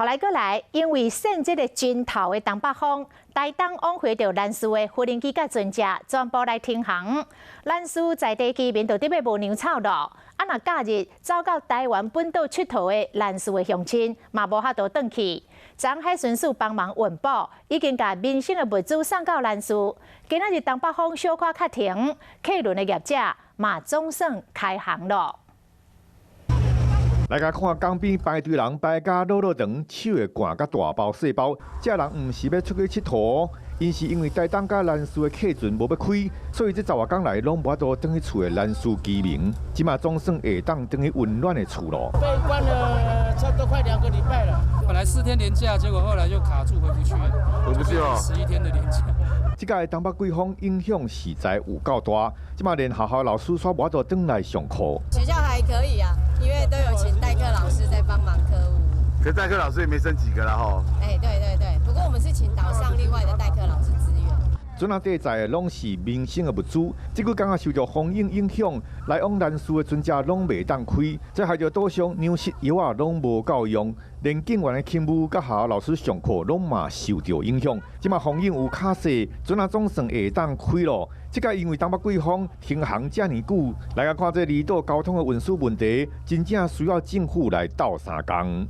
予來閣來，因為扇這个陣頭的東北風，台東往回著蘭嶼的無人機佮船隻全部來停航。蘭嶼在地居民就得欲無糧草囉。啊，若假日走到台灣本島𨑨迌的蘭嶼的鄉親，嘛無法度轉去。昨海巡署幫忙運補，已經共民生的物資送到蘭嶼。今仔日東北風小可較停，客輪的業者嘛總算開航囉。來共看江邊排隊人排甲落落長，手會攑甲大包細包。這人毋是欲出去𨑨迌，𪜶是因為台東佮蘭嶼的客船無欲開，所以這十外工來攏無法度轉去厝的蘭嶼居民，這馬總算會當轉去溫暖的厝囉。被關了差不多快2個禮拜了。本來4天連假，結果後來就卡住回不去，回不去哦。11天的連假。這擺東北季風影響實在有夠大，這馬連學校老師煞無法度轉來上課。學校還可以啊，因為都有請代課老師在幫忙課務。可代課老師也沒剩幾個啦，吼。哎，對對對，不過我們是請島上另外的代課老師支援。船仔底載的攏是民生的物資，這幾工啊受著風湧影響，來往蘭嶼的船隻攏袂當開，這害著島上糧食藥仔攏無夠用，連警員的勤務佮學校老師上課攏嘛受著影響。這馬風湧有較細，船仔總算會當開囉。這擺因為東北季風停航遮爾久，來共看這離島交通的運輸問題，真正需要政府來鬥相共。